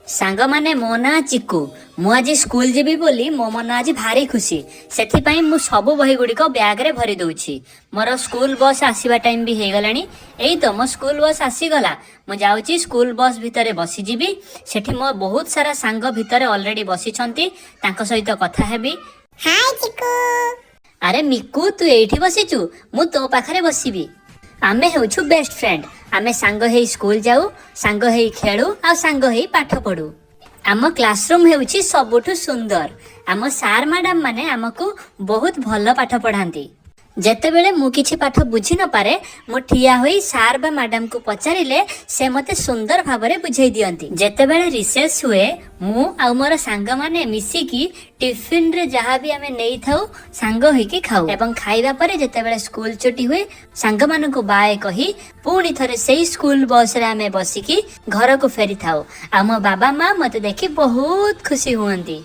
ସାଙ୍ଗମାନେ, ମୋ ନାଁ ଚିକୁ। ମୁଁ ଆଜି ସ୍କୁଲ ଯିବି ବୋଲି ମୋ ମନ ଆଜି ଭାରି ଖୁସି। ସେଥିପାଇଁ ମୁଁ ସବୁ ବହି ଗୁଡ଼ିକ ବ୍ୟାଗରେ ଭରି ଦଉଛି। ମୋର ସ୍କୁଲ ବସ୍ ଆସିବା ଟାଇମ୍ ବି ହେଇଗଲାଣି। ଏଇ ତ ମୋ ସ୍କୁଲ ବସ୍ ଆସିଗଲା। ମୁଁ ଯାଉଛି, ସ୍କୁଲ ବସ୍ ଭିତରେ ବସିଯିବି। ସେଠି ମୋ ବହୁତ ସାରା ସାଙ୍ଗ ଭିତରେ ଅଲରେଡ଼ି ବସିଛନ୍ତି, ତାଙ୍କ ସହିତ କଥା ହେବି। ହାଏ ଚିକୁ। ଆରେ ମିକୁ, ତୁ ଏଇଠି ବସିଛୁ? ମୁଁ ତୋ ପାଖରେ ବସିବି। ଆମେ ହେଉଛୁ ବେଷ୍ଟ ଫ୍ରେଣ୍ଡ। ଆମେ ସାଙ୍ଗ ହେଇ ସ୍କୁଲ ଯାଉ, ସାଙ୍ଗ ହେଇ ଖେଳୁ ଆଉ ସାଙ୍ଗ ହେଇ ପାଠ ପଢୁ। ଆମ କ୍ଲାସରୁମ୍ ହେଉଛି ସବୁଠୁ ସୁନ୍ଦର। ଆମ ସାର୍ ମ୍ୟାଡାମ ମାନେ ଆମକୁ ବହୁତ ଭଲ ପାଠ ପଢାନ୍ତି। ଯେତେବେଳେ ମୁଁ କିଛି ପାଠ ବୁଝି ନପାରେ, ମୁଁ ଠିଆ ହୋଇ ସାର୍ ବା ମ୍ୟାଡାମକୁ ପଚାରିଲେ ସେ ମୋତେ ସୁନ୍ଦର ଭାବରେ ବୁଝେଇ ଦିଅନ୍ତି। ଯେତେବେଳେ ରିସେସ୍ ହୁଏ, ମୁଁ ଆଉ ମୋର ସାଙ୍ଗମାନେ ମିଶିକି ଟିଫିନରେ ଯାହା ବି ଆମେ ନେଇଥାଉ, ସାଙ୍ଗ ହେଇକି ଖାଉ ଏବଂ ଖାଇବା ପରେ ଯେତେବେଳେ ସ୍କୁଲ ଛୁଟି ହୁଏ, ସାଙ୍ଗମାନଙ୍କୁ ବାଏ କହି ପୁଣି ଥରେ ସେଇ ସ୍କୁଲ ବସରେ ଆମେ ବସିକି ଘରକୁ ଫେରିଥାଉ। ଆଉ ମୋ ବାବା ମା ମୋତେ ଦେଖି ବହୁତ ଖୁସି ହୁଅନ୍ତି।